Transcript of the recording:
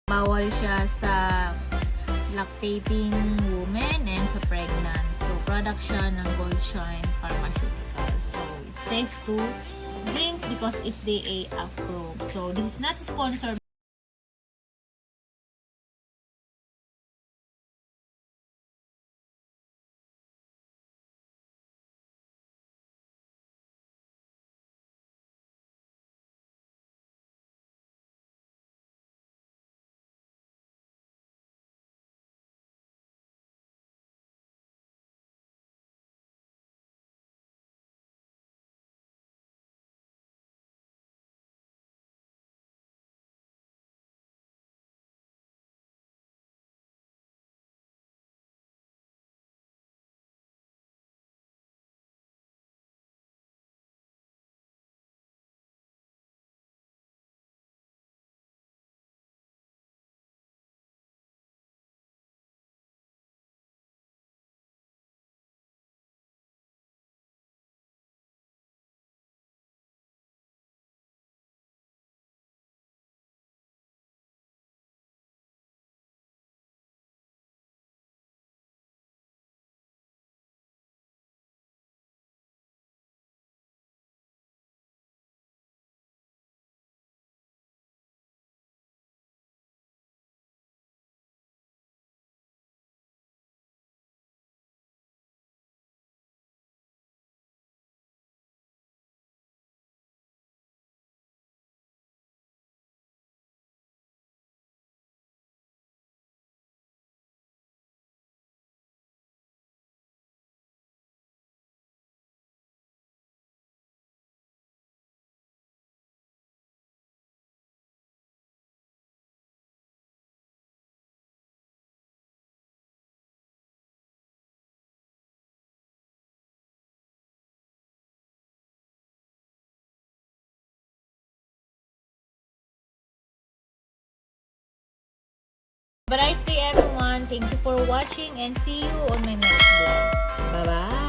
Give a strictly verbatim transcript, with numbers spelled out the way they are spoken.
Bawal siya sa lactating women and sa pregnant. So, product siya ng Gold Shine Pharmaceuticals. So, it's safe to drink because F D A approved. So, this is not sponsored. Have a nice day, everyone. Thank you for watching and see you on my next vlog. Bye-bye!